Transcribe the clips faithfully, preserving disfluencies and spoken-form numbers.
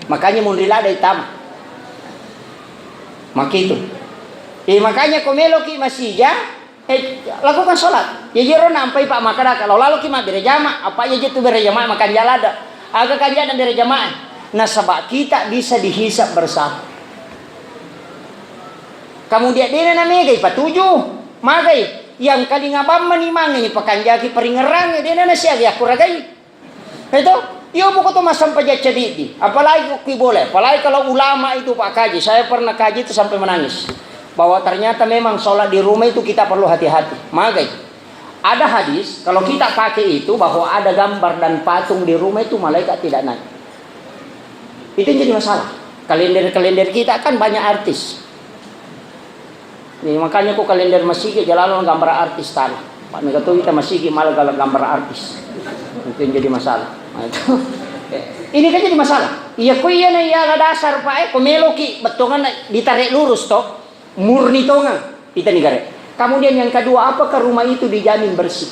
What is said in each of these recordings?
Makanya munri ladde tama. Makitu. Eh, makanya ko meloki masija, eh, lakukan sholat. Ya, jero nampai, Pak, makkadaka, lao laloki mabbere jama, apa iya je tu bere jama makanja ladde. Aga kanja na bere jama? Nasaba kita bisa dihisab bersama. Kemudian dena na megai patuju, magai yang kalinga bammani mangai pakanjaki paringerrange, dena na siaga yakuragai. Itu, iyo buku tu massempajang cadidi. Apalagi ko ki boleh, apalagi kalau ulama itu, Pak, kaji. Saya pernah kaji itu sampai menangis. Bahwa ternyata memang sholat di rumah itu kita perlu hati-hati. Magai. Ada hadis, kalau kita pakai itu bahwa ada gambar dan patung di rumah itu malaikat tidak naik. Itu yang jadi masalah. Kalender-kalender kita kan banyak artis. Jadi, makanya ko kalender masigi jalalo gambar artis tana. Pak, mega tu kita masigi malah gala gambar artis. Itu yang jadi masalah. Nah, itu. Ini kan jadi masalah. Iya, ko iya na iya la dasar, Pak, eh, ko meloki bettongan ditarik lurus to. Murni tongang. Kita negara. Kemudian yang kedua, apakah rumah itu dijamin bersih?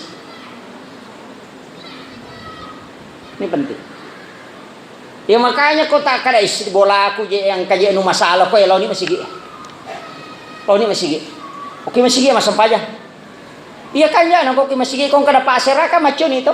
Ini penting. Ya, makanya ko takkada is-, bolaku je yang kaje nu masalah ko, ya, laoni masigi. Laoni masigi. Oke, masigi massempajang. Iya kan, ya, nako ki masigi ko kada pasera kan macuni to.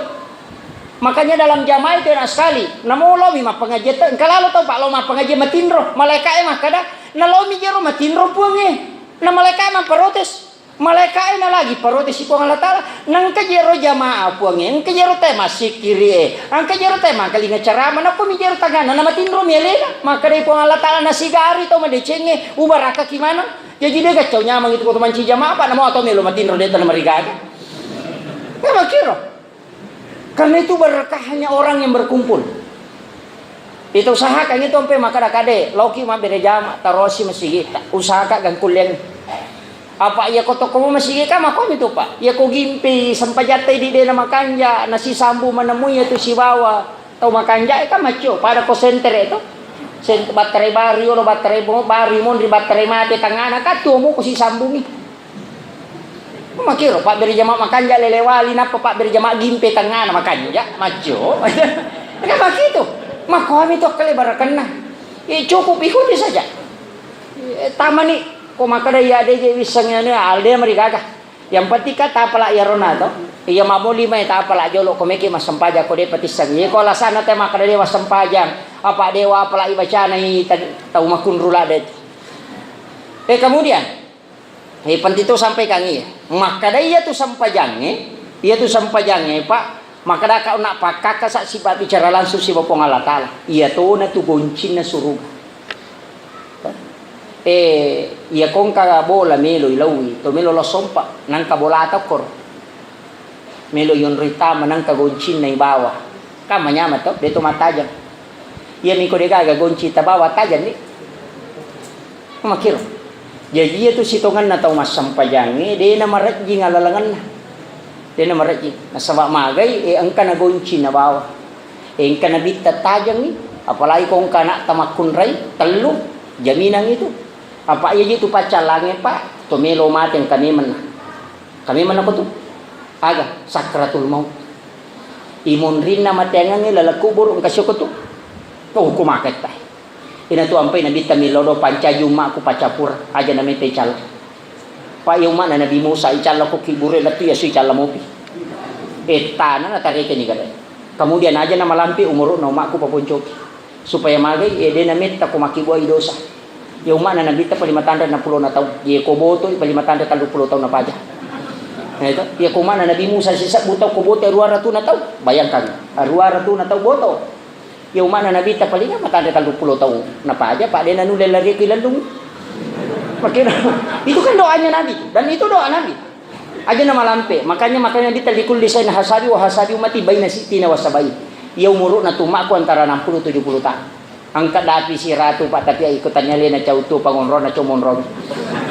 Makanya dalam jamaah itu enak sekali. Namo laomi mappengajian to, engka lalo to, Pak, lao mappengajian matinro. Malaika'e makkada, "Na laomi jero matinro, Puangnge." Na malaika'e mapparotes. Malaika'e na lagi parotesi Puang Allah Ta'ala, "Nengka jero jamaah, Puangnge, engka jero te massikkiri e, engka jero te mangkalinga carama, nakko mi jero tangana, na matinro mi alena." Makkedai Puang Allah Ta'ala, "Nasigari tau madecengnge, ubarakaki maneng." Jaji de gaccau nyameng itu ko to manci jamaah, apa namo atau melo matinro de tana marigaga. Ya, makkiro. Karena itu berkahnya orang yang berkumpul. Itu usahakan itu ampe makkada-kade, laoki mabbere jama, tarosi masigi, usahakan gangkulleng. Apa iya ko tokko masigi ka makomi tu, Pak. Iya ko gimpi sempajatta idi de na makanja, nasisambu manemui itu sibawa tau makanja e ka maccio, pada ko sentere to. Sen-, battare baru yolo, battare mo-, baru monri battare mate tangana ka tuo mo ko sisambungi. Makiro, pabbere jama makanja lele wali, nappa pabbere jama gimpe tangngana makanja, maccio. Kan makitu. Makomi to kale barakenna. Eh, cukup ikuti saja. Eh, tamani, ko makkada iya de je wisseng anu, alde marigaga. Yang penting ka tapala iya rona to. Iya mamo lima e tapala jolo ko meki massempajang ko de patisseng. Iya ko alasanna te makkada dewa sempajang. Apa dewa apala ibacana i ta-, tau makunru lade. Eh, kemudian, Eh, penting to sampaikan iya. Makkada iya tu sempajangnge, iya tu sempajangnge, Pak, makkada ka nak pakkakasa sipabbicara langsung siba Puang Allah Ta'ala. Iya tona tu goncinna suruga. Eh, iya kongka bola melo ilaui, to melo lo sompa, nangka bola tokkor. Melo yonroi tama nangka goncinna ibawa. Kan manyameng to, de to mattajeng. Iya miko de gaga gonci tabawa tajeng ni. Makiro. Jaji iya tu sitongenna tau massempajangnge, de na marejjing alalengenna. De na marejjing. Nasaba magai, eh, engka na gonci nabawa. Eh, engka nabitta tajengngi, apalagi ko engka anakta makkunrai, tellu, jaminang itu. Apa iya ji tu paccallangnge, Pak, to melo mate engka memenna. Kami mana ko tu? Aga, sakratul maut. Imonrinna mateangengnge laleng kubur engka sio ko tu. Oh, ko maketta. Ina tu ampai nabitta millau do pancaji ummaku pacappura. Aja na metta icalla. Pa iya ummana Nabi Musa icalla ko kibure lettu iya su icalla mopi. Eh, tana na tarekeni gare. Kemudian aja na malampe umuru'na ummaku paponcoki. Supaya magai, eh, de na metta ko makkibuai dosa. Iya ummana Nabitta pa lima tanre enneng pulona taung. Iya ko botoi pa lima tanre telluppulo taung napaja. Nah, itu. Iya ko ummana Nabi Musa sisebbu taung ko botoi aruwa ratuna taung. Bayangkan, aruwa ratuna taung boto. Iya ummana Nabitta pa lima tanre telluppulo taung napaja, pa de na nulle lari ki lellung. Makkiro, itu kan doanya Nabi. Dan itu doa Nabi. Aja na malampe. Makanya, makanya Nabitta, "Likulli syai'in hasabi wa hasabi ummati baina sittina wa sabain." Iya umuru'na tu ummaku antara enam puluh tujuh puluh taung. Engka dapi siratu, Pak, tapi iko tania lena cau tu pangonrona comonrong.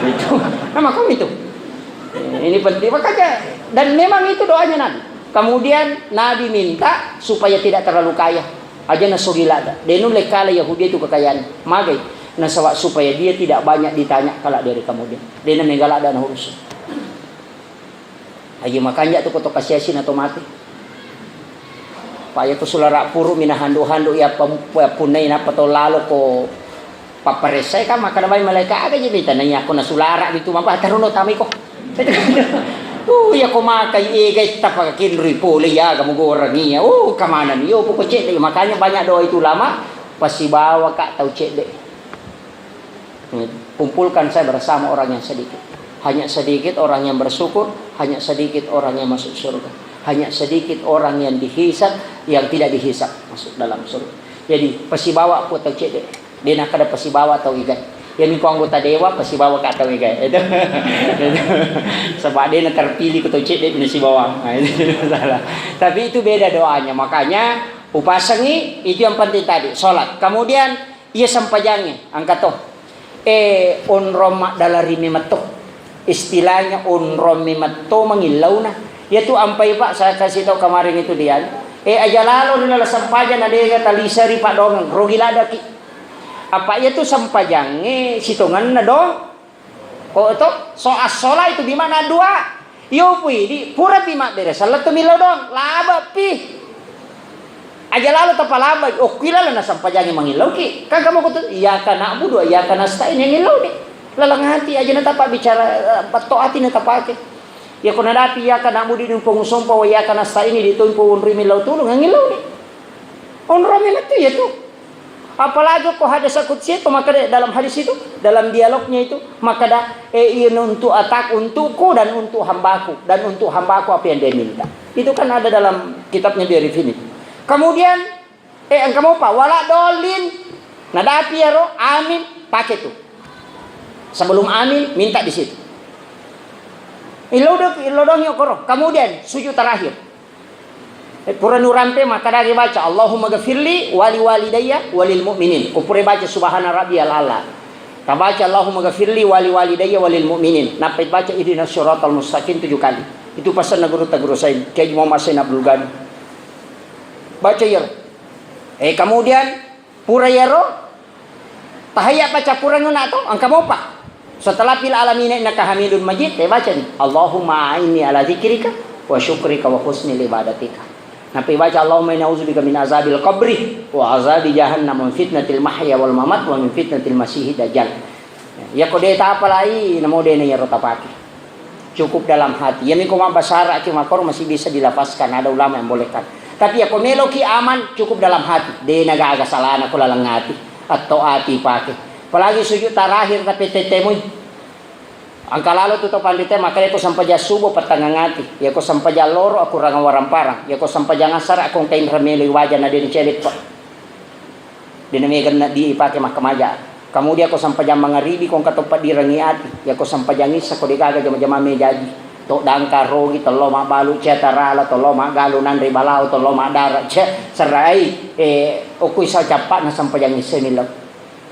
Itu. Nah, makanya itu. Ini penting. Makanya, dan memang itu doanya Nabi. Kemudian Nabi minta supaya tidak terlalu kaya. Aja na sogila ada. De nulle kala Yahudi itu kekayaan. Magai. Nasaba supaya dia tidak banyak ditanya kala dari kemudian. De na mega lada na urusu. Aja makanja tu ko to kasiasi na to mate. Pa iya ko sulara puru mina handu-handu iya pam-, punnai nappa to lalo ko papparessai kan makkeda bai malaika aga je beta nai ako na sulara bitu mapa taruno tamai ko. Uh, iya ko makai ega itta pakakinrui pole iya aga mugorangi iya. Uh, kamanani yo poko cedde makanya banyak doa itu ulama pasibawa ka tau cedde. Kumpulkan saya bersama orang yang sedikit. Hanya sedikit orang yang bersyukur, hanya sedikit orang yang masuk surga. Hanya sedikit orang yang dihisab, yang tidak dihisab masuk dalam surga. Jadi, pasibawa ku tau cedde. De nakkeda pasibawa tau igai. Iya mi ko anggota dewan, pasibawa ka tau igai. Itu. Itu. Sebab de na terpilih ku tau cedde, na sibawa. Nah, itu masalah. Tapi itu beda doanya. Makanya, upasangi, itu yang penting tadi, sholat. Kemudian, iya sempajangnge, engka to. Eh, onrong maddalari memetto. Istilahnya onrong memetto mangillauna. Iya tu ampai, Pak, saya kasih tahu kemarin itu dia. Eh, aja lalo ri laleng sempajang na dega taliseri, Pak, dongeng. Rogi ladaki. Apa iya tu sempajangnge sitongenna dong. Ko to, so assola itu bimana dua. Iyo pui di pura pi mabbere salletto millau dong, laba pi. Aja lalo tapalaba, okki lalo nasampajangi mangillau ki. Kan kamu kutu, iyyaka na'budu wa iyyaka nasta'in yang ngillau ni. Laleng hati aja natapa bicara, eh, petto ati natapake. Ya ko nadapi iyyaka na'budu di pengusompa wa iyyaka nasta'in di to pungri millau tulung yang ngillau ni. Onrong memetto iya tu. Apalagi ko hadis qudsi itu, maka de-, dalam hadis itu, dalam dialognya itu, maka da, eh, iya untuk atak untukku dan untuk hambaku, dan untuk hambaku apa yang dia minta. Itu kan ada dalam kitabnya Biarif ini. Kemudian, eh, engka mopa, wala dolin, nadapi iyaro, amin, pakai tu. Sebelum amin, minta di situ. Ilodong, ilodong yuk koro. Kemudian, sujud terakhir. Eh, pura nurampe, makkadagi baca, "Allahumma ghafirli wali walidayya walil mu'minin." Ko pura baca, "Subhana rabbiyal a'la." Tabaca, "Allahumma ghafirli wali walidayya walil mu'minin." Nappai baca, "Ihdinas siratal mustaqim," tujuh kali. Itu pasanna guru ta Guru Sain, Kiai Muhammad Sain Abdul Ghani. Baca iyaro. Eh, kemudian, pura iyaro, tahiyya pa cappureng na to, engka mopa. Setelah fil alamin innaka hamidun majid, eh, baca ni, "Allahumma a'inni ala dzikrika wa syukrika wa husni ibadatika." Nappai baca, "Allahumma inni a'udzubika min azabil qabri wa azabi jahannam wa min fitnatil mahya wal mamat wa min fitnatil masihid dajjal." Iya ko de tapalai, namo de na iyaro tapake. Cukup dalam hati. Iya mi ko mabbasara ki makkoro masih bisa dilafazkan, ada ulama yang bolehkan. Tapi iya ko meloki aman, cukup dalam hati. De na gaga salana ko laleng ati. Atau ati pake. Apalagi sujud terakhir tapi tetemui. Engka lalo tu to panrita, maka iya ko sempajang subuh pettangang ati. Iya ko sempajang loro akurang warang parang. Iya ko sempajang asar akong kain remelo waja na de ni celit, Pak. De na mega na di ipake makkamaja. Kemudian ko sempajang mangaribi ko engka to paddirengi ati. Iya ko sempajang isa ko de gaga jama-jama mejaji. To dangka rogi, tello mabbalu, cia tarala, tello maggalu nanre balao, tello maddara, cia serai, eh, okko isa cappa na sempajang isa milo.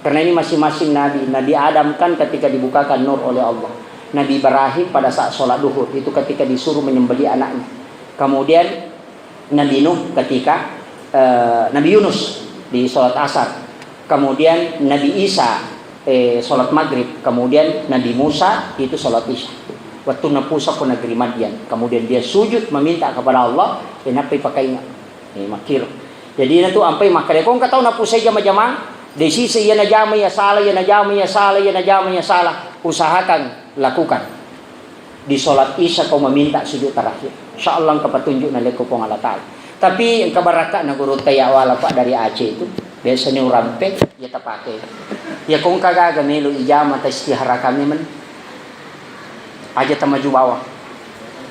Karena ini masing-masing nabi. Nabi Adam kan ketika dibukakan nur oleh Allah. Nabi Ibrahim pada saat sholat duhur, itu ketika disuruh menyembelih anaknya. Kemudian Nabi Nuh ketika, eh, Nabi Yunus di sholat asar. Kemudian Nabi Isa, eh, sholat maghrib. Kemudian Nabi Musa itu sholat isya. Waktu napusa ko negeri Madian. Kemudian dia sujud meminta kepada Allah, eh, nappai pakainga. Eh, makkiro. Jadi, na tu ampai makkeda, ko engka tau napusai jama-jamang, de sisa iya najama, iya salah, iya najama, iya salah, iya najama, iya salah. Usahakan, lakukan. Di sholat isya kau meminta sujud terakhir. Insya Allah engka petunjuk nalekko Puang Allah Ta'ala. Tapi engka barakka na guru taya wala, Pak, dari Aceh itu. Biasanya urampe, ya tapake. Ya ko engka gaga melo ijama ta istihara kami men. Aja tamaju bawang.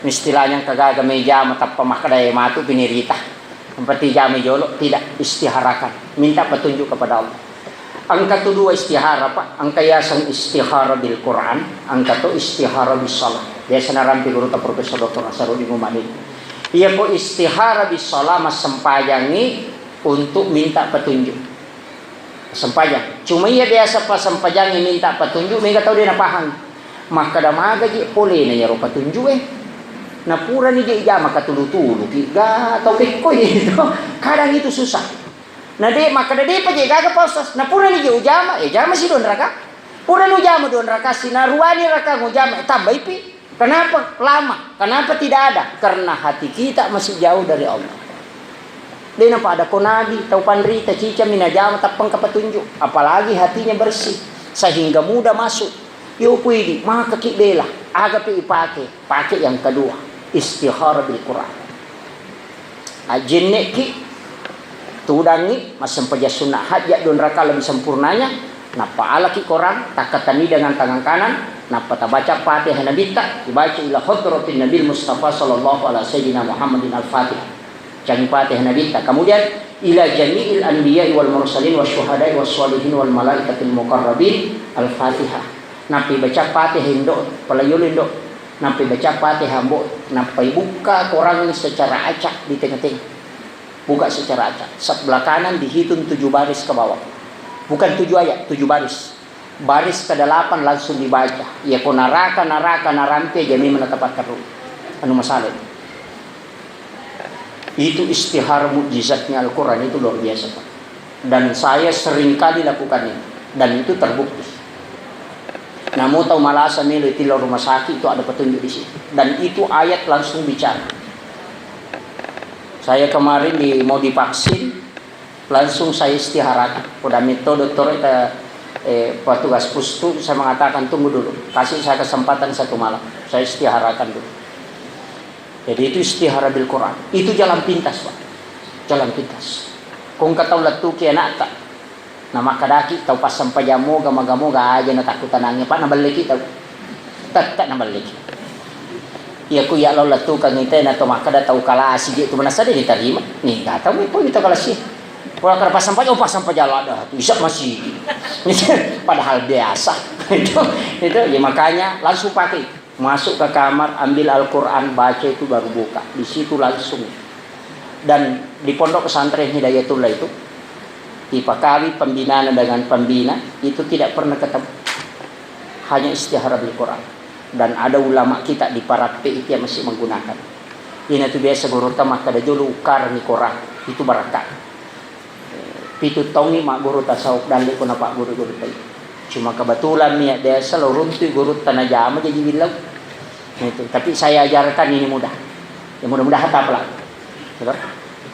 Istilahnya engka gaga mejama tappa makkeda matu pinirita. Yang penting jama jolo, tidak, istiharakan. Minta petunjuk kepada Allah. Engka tu dua istihara, Pak. Engka yaseng istihara bil Quran, engka to istihara bis salah. Biasa narampi guru ta Profesor Doktor Nasaruddin Umar ini. Iya ko istihara bis salah massempajangi untuk minta petunjuk. Sempajang. Cuma iya biasa pa sempajangnge minta patunjuk, mega tau de napahang. Makkeda maga je polena iyaro patunjuk e. Napurani je ijama katulu-tulu ki ga tau pekkoi itu. Kadang itu susah. Na de makkeda depa je gaga pa Ustaz. Napurani je ujama, eh jama si dua raka. Purani ujama dua raka, sinaruani raka ngujama, eh, tambaipi. Kenapa lama? Kenapa tidak ada? Karena hati kita masih jauh dari Allah. De' napada ko nabi, tau panrita, cicami najama, tappengka petunjuk. Apalagi hatinya bersih, sehingga mudah masuk. Yo puidi, maka ki bela, aga pe ipake, pake yang kedua, istikharah bil Quran. Ajjenne' ki, tudangngi, massempajang sunnah hajat dua rakaat lebih sempurnanya, nappa alaki Quran, takkatani dengan tangan kanan, nappa tabaca Fatihah Nabitta, dibaca ila hadratin Nabil Mustafa sallallahu ala sayyidina Muhammadin al-Fatihah. Cangi Fatihah Nabitta. Kemudian, ila jami'il anbiya'i wal mursalin wasyuhada'i wassalihin wal malaikatil muqarrabin al-Fatihah. Nappi baca Fatihah indo', pala yolo indo'. Nappi baca Fatihah ambo', nappai bukka Quran secara acak di tengah-tengah. Buka secara acak. Sebelah kanan dihitung tujuh baris ke bawah. Bukan tujuh ayat, tujuh baris. Baris kedelapan langsung dibaca. Iya ko naraka, naraka, narampe, jami menetapkan terus. Anu masalah itu. Itu istihara mukjizatnya Al-Quran itu luar biasa, Pak. Dan saya sering kali lakukan itu. Dan itu terbukti. Namu tau malasa melo itillo rumah sakit itu ada petunjuk di situ. Dan itu ayat langsung bicara. Saya kemarin di, mau divaksin, langsung saya istiharakan. Udah metode dokter, eh, eh, petugas pustu, saya mengatakan, "Tunggu dulu, kasih saya kesempatan satu malam, saya istiharakan dulu." Jadi itu istihara bil Quran. Itu jalan pintas, Pak. Jalan pintas. Kong katau lettuki anakta. Namakkadaki tau passempajang moga, maga-moga aja natakkutanangi, Pak, nabelleki tau. Tette nabelleki. Iya ku iya lao lettukang ite na to makkada tau kalasi je tu manassa de ditarima. Ni gata mi pun itu kalasi. Pura kada passempajang, oh, passempajang lada tu, isa masigi. Padahal biasa. Itu, itu, ya makanya langsung pakai. Masuk ke kamar, ambil Al-Quran, baca itu baru buka. Di situ langsung. Dan di pondok pesantren Hidayatullah itu, dipakawi pembinaan dengan pembina, itu tidak pernah ketemu. Hanya istihara bil Quran. Dan ada ulama kita di Paratte itu yang masih menggunakan. Ini tu biasa guru ta makkada jolo ukkarangi Quran. Itu barakka. Pitu taungngi magguru tasawuf dalle ko napagguru-guru tai. Cuma kebetulan mi biasa lo runtui gurutta najama jaji billau. Nah, itu. Tapi saya ajarkan ini mudah. Ya, mudah-mudahan tapala. Gitu.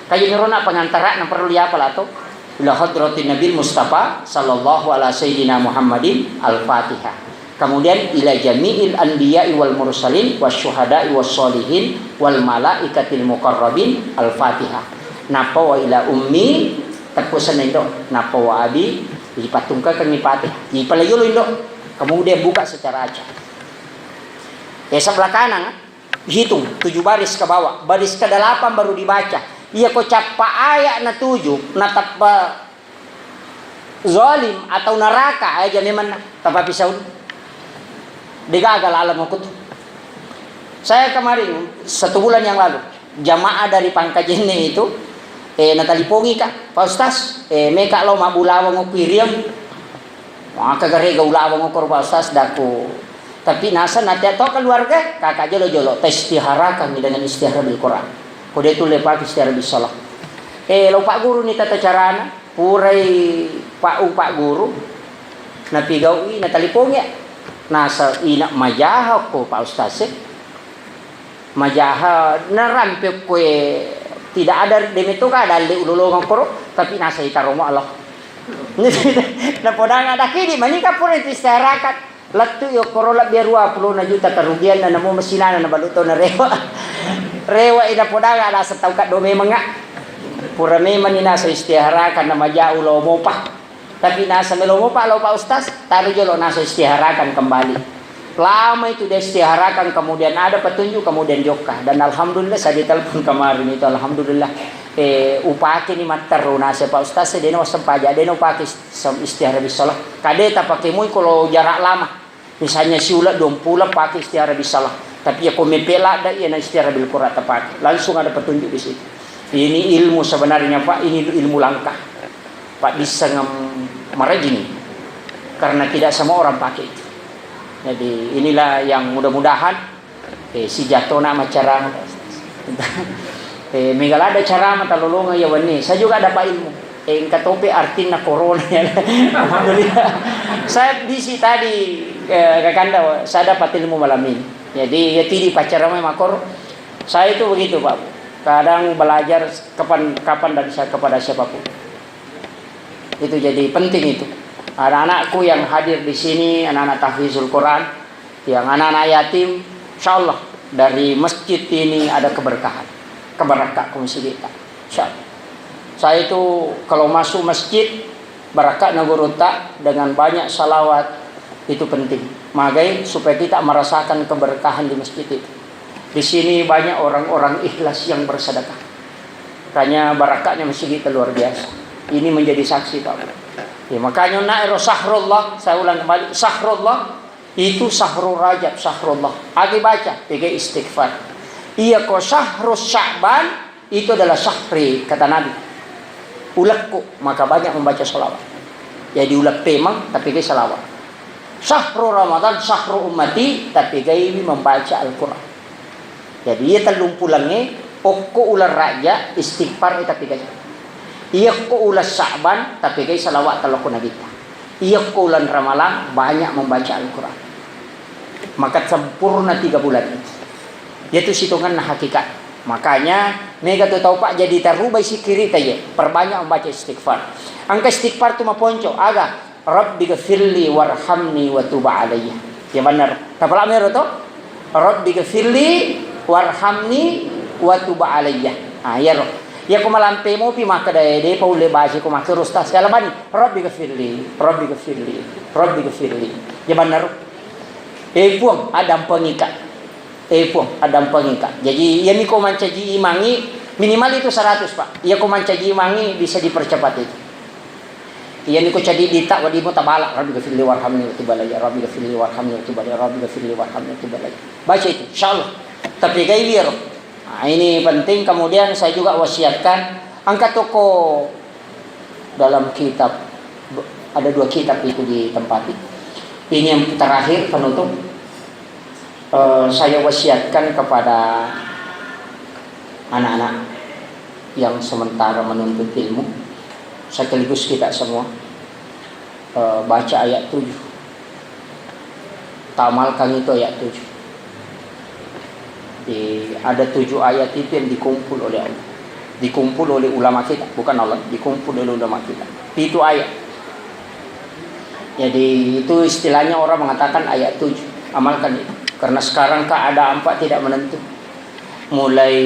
Kaji nirona pengantara yang perlu diapala to. Ila hadratin Nabil Mustafa sallallahu ala sayyidina Muhammadin al-Fatihah. Kemudian ila jami'il anbiya'i wal mursalin wasyuhada'i wassalihin wal malaikatil muqarrabin al-Fatihah. Nappa wa ila ummi, tekku senna indo, nappa wa abi, ipattungkakengngi Fatihah. Ipalajolo indo, kemudian buka secara acak. Ya, sebelah kanan, hitung tujuh baris ke bawah, baris kedelapan baru dibaca. Iya ko cappa ayat na tujuh, natappa zalim atau neraka aja memang tapapisaun. Degaga laleng aku tu. Saya kemarin, satu bulan yang lalu, jamaah dari Pangkajenne itu, eh, natalipongi ka, "Pak Ustaz, eh, meka lo mabbulawang aku iriang." Maka garega ulawang aku, Pak Ustaz, daku. Tapi nasa nanti atau keluarga, kakak jolo-jolo, ta istiharakan dengan istihara bil Quran. Kode tu lepak istihara bil salah. Eh, lo Pak Guru ni tata carana. Purai pa-, upagguru, napigau'i, natalipongi. Nasa ina majaha ko Pak Ustaz, eh. Majaha narampe ko, eh, tidak ada demeto ka dalle ulolongeng koro, tapi nasa itaromo Allah. Napodang ada kidi manika pura istiharakan. Lettu i okkoro lebbi ruapulona juta kerugianna, namo mesinana nabalu to narewa. Rewa i napodangnga naseng tau kaddo memengnga. Pura memenni naseng istiharakan namajau lao mopa. Tapi naseng melo mopa lao Pak Ustaz, taru jolo naseng istiharakan kembali. Lama itu dia istiharakan, kemudian ada petunjuk, kemudian jokka. Dan alhamdulillah, saya ditelepon kemarin itu, alhamdulillah. Eh, upake ni matteru naseng Pak Ustaz, dena wassempajang, dena upake Sam-, istihara bisalah. Kade tapake mui kolo jarak lama. Misalnya siuleng duampuleng pake istihara bisalah. Tapi ya ko mepe ladda iya na istihara bil Quran tapake. Langsung ada petunjuk di situ. Ini ilmu sebenarnya, Pak, ini ilmu langka. Pak, bisa ngem-, merajin. Karena tidak semua orang pakai itu. Jadi inilah yang mudah-mudahan Eh, sijatona maccarama. Eh, mega ladda carama talolonga iya wenni. Saya juga dapat ilmu. Eh, engka tope artinna corona ya. Alhamdulillah. Saya bisi tadi, eh, kakanda, saya dapat ilmu malam ini. Jadi, ya tidi pacarama makor. Saya itu begitu, Pak. Kadang belajar kapan, kapan dan sa-, kepada siapapun. Itu jadi penting itu. Anak-anakku yang hadir di sini, anak-anak tahfizul Quran, yang anak-anak yatim, insya Allah dari masjid ini ada keberkahan. Keberkah ku masjid kita. Insya Allah. Saya itu kalau masuk masjid, barakakna gurutta dengan banyak salawat, itu penting. Magai supaya kita merasakan keberkahan di masjid itu. Di sini banyak orang-orang ikhlas yang bersedekah. Makanya barakaknya masjid kita luar biasa. Ini menjadi saksi, Pak. Ya, makanya na ero syahrullah, saya ulang kembali, syahrullah itu syahrul Rajab, syahrullah. Agi baca, tiga istighfar. Iya ko syahrul Sya'ban, itu adalah syahri, kata Nabi. Ulekku, maka banyak membaca salawat. Jadi ulek pemang, tapi gai salawat. Syahru Ramadan, syahru ummati, tapi gaiwi membaca Al-Quran. Jadi iya tellung pulengnge, okko uleng Rajab, istighfar, eh, tapi gai. Iya ko uleng Sya'ban, tapi gai salawat telokko Nabitta. Iya ko uleng Ramalang, banyak membaca Al-Quran. Maka sempurna tiga bulan itu. Yaitu sitonganna hakikat. Makanya, mega tu tau, Pak, jadi tarubai sikkiritta, ye. Perbanyak membaca istighfar. Engka istighfar tu maponco, aga? Rabbi gfirli warhamni wa tub alayya. Ya benar. Tapala mero to? Rabbi gfirli warhamni wa tub alayya. Ah, iyaro. Iya ko malampe mopi makkeda, eh, depa ulle baca ko makkeda ustaz. Siala bani, Rabbi gfirli, Rabbi gfirli, Rabbi gfirli. Ya benar. Eh, Puang, addampengika. Eh, Puang, addampengika. Jadi, iyami ko mancaji imangngi, minimal itu seratus, Pak. Iya ko mancaji imangngi, bisa dipercepat itu. Iyami ko cadi dita, wadimu tabala, Rabbi gfirli warhamni wa tub alayya, Rabbi gfirli warhamni wa tub alayya, Rabbi gfirli warhamni wa tub alayya. Baca itu, insya Allah. Tapi gai wiro. Nah, ini penting. Kemudian saya juga wasiatkan, angkat toko dalam kitab, ada dua kitab itu ditempati. Ini yang terakhir, penutup. Eh, saya wasiatkan kepada anak-anak yang sementara menuntut ilmu, sekaligus kita semua, eh, baca ayat tujuh. Tamalkan itu ayat tujuh. Di, ada tujuh ayat itu yang dikumpul oleh Allah. Dikumpul oleh ulama kita, bukan Allah, dikumpul oleh ulama kita. Itu ayat. Jadi, itu istilahnya orang mengatakan ayat tujuh. Amalkan itu. Karena sekarang keadaan, Pak, tidak menentu. Mulai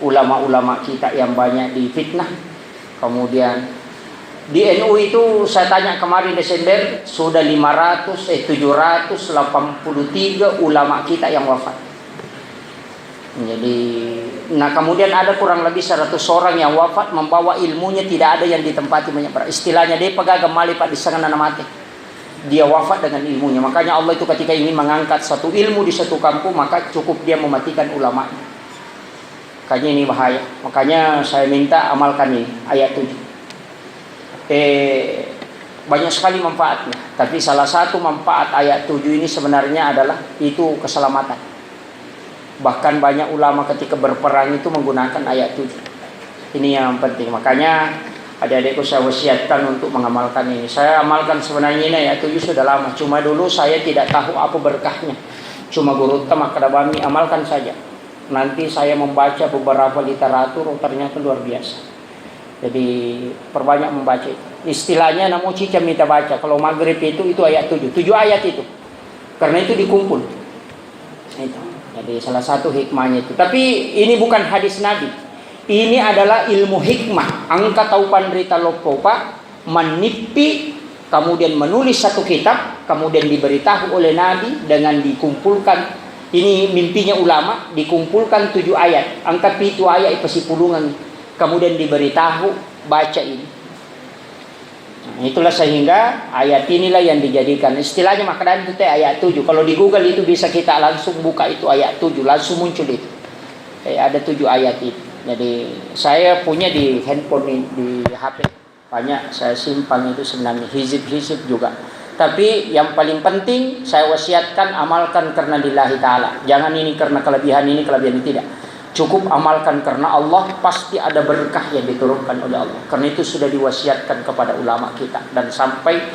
ulama-ulama kita yang banyak difitnah, kemudian di N U itu saya tanya kemarin Desember, sudah lima ratus, eh, tujuh ratus delapan puluh tiga ulama kita yang wafat. Jadi, nah, kemudian ada kurang lebih seratus orang yang wafat membawa ilmunya, tidak ada yang ditempati banyak. Istilahnya, dia pegaga mali, Pak, di sana mati. Dia wafat dengan ilmunya. Makanya Allah itu ketika ingin mengangkat satu ilmu di satu kampung, maka cukup dia mematikan ulamanya. Makanya ini bahaya. Makanya saya minta amalkan ini, ayat tujuh. Eh, banyak sekali manfaatnya. Tapi salah satu manfaat ayat tujuh ini sebenarnya adalah itu keselamatan. Bahkan banyak ulama ketika berperang itu menggunakan ayat tujuh. Ini yang penting. Makanya adik-adikku saya wasiatkan untuk mengamalkan ini. Saya amalkan sebenarnya ini ayat tujuh sudah lama. Cuma dulu saya tidak tahu apa berkahnya. Cuma gurutta makkeda bami, amalkan saja. Nanti saya membaca beberapa literatur, oh, ternyata luar biasa. Jadi, perbanyak membaca itu. Istilahnya, namo ciceng mita baca. Kalau maghrib itu, itu ayat tujuh. Tujuh ayat itu. Karena itu dikumpul. Itu. Jadi, salah satu hikmahnya itu. Tapi, ini bukan hadis Nabi. Ini adalah ilmu hikmah. Engka tau panrita loppo, Pak, mannippi, kemudian menulis satu kitab, kemudian diberitahu oleh Nabi dengan dikumpulkan, ini mimpinya ulama, dikumpulkan tujuh ayat, engka pitu ayat ipasipulungengngi, kemudian diberitahu, baca ini. Nah, itulah sehingga ayat inilah yang dijadikan, istilahnya, makanya itu teh ayat tujuh. Kalau di Google itu bisa kita langsung buka itu ayat tujuh, langsung muncul itu. Eh, ada tujuh ayat itu. Jadi, saya punya di handphone ini, di H P. Banyak saya simpan itu sebenarnya, hizib-hizib juga. Tapi yang paling penting saya wasiatkan, amalkan karena lillahi ta'ala. Jangan ini karena kelebihan ini, kelebihan ini, tidak. Cukup amalkan karena Allah, pasti ada berkah yang diturunkan oleh Allah. Karena itu sudah diwasiatkan kepada ulama kita dan sampai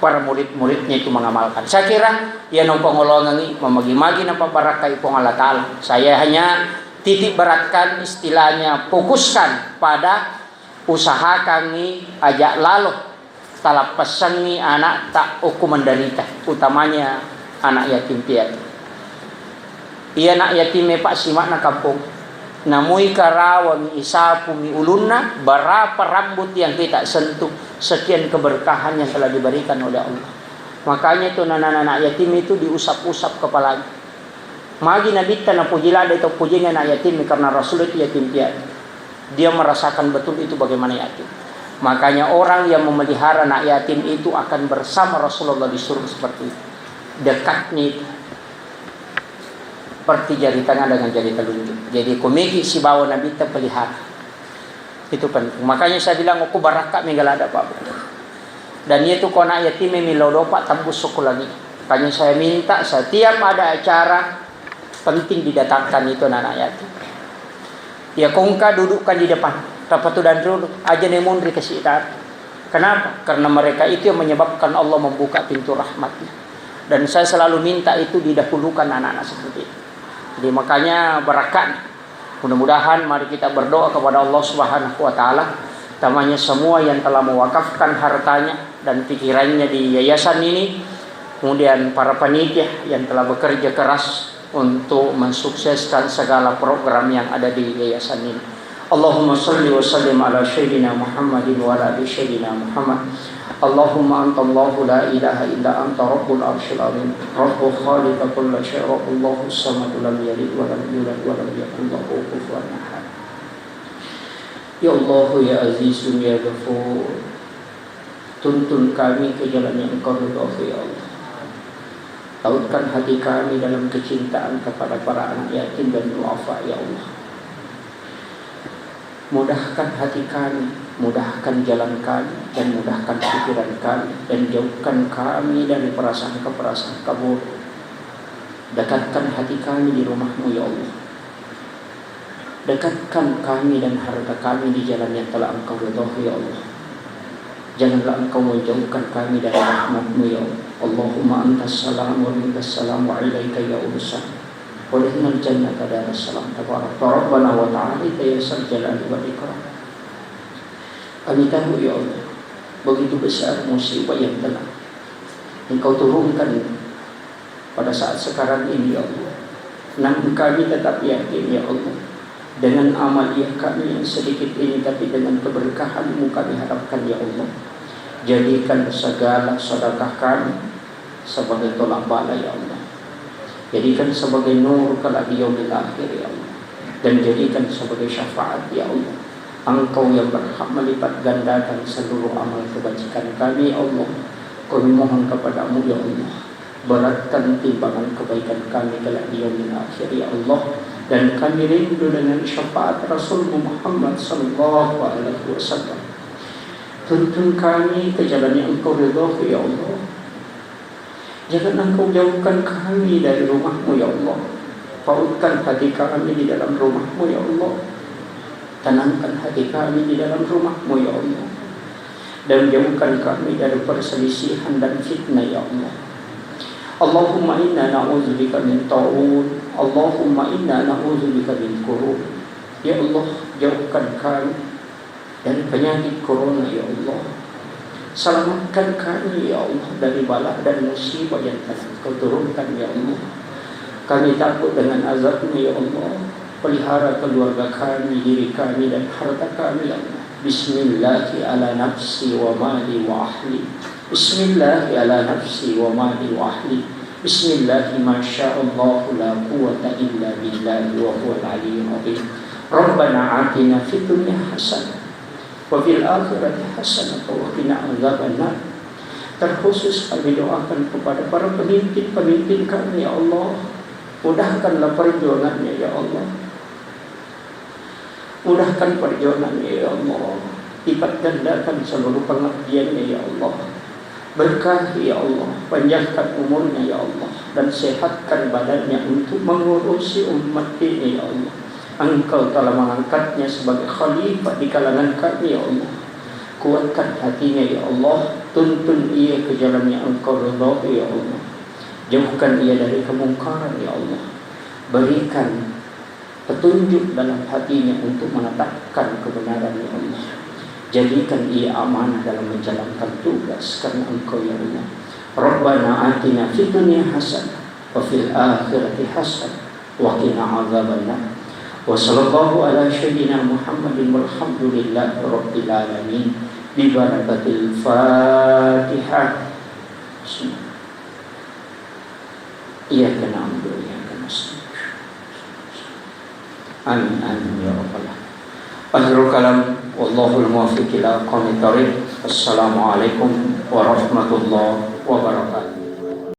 para murid-muridnya itu mengamalkan. Saya kira, ya, nong pangolongangi, memagi-magi napa barakai Puang Allah Ta'ala. Saya hanya Titik beratkan, istilahnya fokuskan pada usahakangngi aja' lalo talappessengngi ana'ta okko menderita, utamanya anak yatim piatu. Iya anak yatim e, Pak, sima'na kampong. Namui karawa mi, isapu mi ulunna, berapa rambut yang kita sentuh, sekian keberkahan yang telah diberikan oleh Allah. Makanya itu anak-anak yatim itu diusap-usap kepalanya. Magi Nabitta napuji ladde' tau pujingngi anak yatim, karena Rasul itu yatim piatu. Dia merasakan betul itu bagaimana yatim. Makanya orang yang memelihara anak yatim itu akan bersama Rasulullah di surga seperti itu. Dekatnya itu. Seperti jari tengah dengan jari telunjuk. Jadi, ko megi sibawa Nabitta pelihara. Itu penting. Makanya saya bilang, okko barakka' mega ladde', Pak. Dan itu ko anak yatim e mi lao dopa' tembus okko langit. Makanya saya minta setiap ada acara penting didatangkan itu anak-anak yatim. Ya, ko engka dudukkan di depan. Tappa tudang dulu, aja' ni munri ke sekitar. Kenapa? Karena mereka itu yang menyebabkan Allah membuka pintu rahmatnya. Dan saya selalu minta itu didahulukan anak-anak seperti itu. Jadi, makanya barakka'. Mudah-mudahan mari kita berdoa kepada Allah Subhanahu wa Ta'ala, utamanya semua yang telah mewakafkan hartanya dan pikirannya di yayasan ini, kemudian para panitia yang telah bekerja keras untuk mensukseskan segala program yang ada di yayasan ini. Allahumma salli wa sallim ala Sayyidina Muhammadin wa ala ali Sayyidina Muhammad. Allahumma antallahu la ilaha illa anta rabbul arsyil azim. Rabbu khaliqa kulla syai', Rabbullahu samad, lam yalid wa lam yulad wa lam yakul lahu kufuwan ahad. Ya Allah, ya Azizun, ya Ghafur, tuntun kami ke jalan yang Engkau ridhoi, ya Allah. Tautkan hati kami dalam kecintaan kepada para anak yatim dan duafa, ya Allah. Mudahkan hati kami, mudahkan jalan kami, dan mudahkan pikiran kami, dan jauhkan kami dari prasangka-prasangka buruk. Dekatkan hati kami di rumah-Mu, ya Allah. Dekatkan kami dan harta kami di jalan yang telah Engkau ridhoi, ya Allah. Janganlah Engkau menjauhkan kami dari rahmat-Mu, ya Allah. Allahumma antas salam wa minkas salam wa ilaika ya'udus salam. Wa dakhalnal jannata daras salam. Tabarakta Rabbana wa ta'alaita ya sal jalali wal ikram. Kami tahu, ya Allah, begitu besar musibah yang telah Engkau turunkan pada saat sekarang ini, ya Allah. Namun kami tetap yakin, ya Allah, dengan amaliah kami yang sedikit ini, tapi dengan keberkahan-Mu kami harapkan, ya Allah. Jadikan segala sedekah kami sebagai tolak bala, ya Allah. Jadikan sebagai nur kelak di yaumil akhir, ya Allah. Dan jadikan sebagai syafaat, ya Allah. Engkau yang berhak melipat gandakan seluruh amal kebajikan kami, ya Allah. Kami mohon kepada-Mu, ya Allah, beratkan timbangan kebaikan kami kelak di yaumil akhir, ya Allah. Dan kami rindu dengan syafaat Rasul-Mu Muhammad sallallahu alaihi wasallam. Tuntun kami ke jalan yang Engkau ridhoi, ya Allah. Jangan Engkau jauhkan kami dari rumah-Mu, ya Allah. Pautkan hati kami di dalam rumah-Mu, ya Allah. Tenangkan hati kami di dalam rumah-Mu, ya Allah. Dan jauhkan kami dari perselisihan dan fitnah, ya Allah. Allahumma inna na'udzubika min ta'un. Allahumma inna na'udzubika min kurun. Ya Allah, jauhkan kami dari penyakit corona, ya Allah. Selamatkan kami, ya Allah, dari bala dan musibah yang telah Engkau turunkan, ya Allah. Kami takut dengan azab-Mu, ya Allah. Pelihara keluarga kami, diri kami, dan harta kami, ya Allah. Bismillahi ala nafsi wa mali wa ahli. Bismillahi ala nafsi wa mali wa ahli. Bismillahi masya Allah la quwwata illa billahi wa huwal aliyyul azim. Rabbana atina fid dunya hasanah wa fil akhirati hasanah wa qina adzabannar. Terkhusus kami doakan kepada para pemimpin-pemimpin kami, ya Allah. Mudahkanlah perjuangannya, ya Allah. Mudahkan perjuangannya, ya Allah. Lipat gandakan seluruh pengabdiannya, ya Allah. Berkahi, ya Allah. Panjangkan umurnya, ya Allah. Dan sehatkan badannya untuk mengurusi umat ini, ya Allah. Engkau telah mengangkatnya sebagai khalifah di kalangan kami, ya Allah. Kuatkan hatinya, ya Allah. Tuntun ia ke jalan yang Engkau ridhoi, ya Allah. Jauhkan ia dari kemungkaran, ya Allah. Berikan petunjuk dalam hatinya untuk menegakkan kebenaran, ya Allah. Jadikan ia amanah dalam menjalankan tugas karena Engkau, ya Allah. Rabbana atina fid dunya hasanah wa fil akhirati hasanah wa qina adzabannar. Wa sallallahu ala sayyidina Muhammadin walhamdulillahi rabbil alamin. Bi barakatil Fatihah. Bismillah. Iyyaka na'budu wa iyyaka nasta'in. Amin, amin, ya rabbal alamin. Akhirul kalam, wallahul muwaffiq ila aqwamit thariq. Assalamualaikum warahmatullahi wabarakatuh.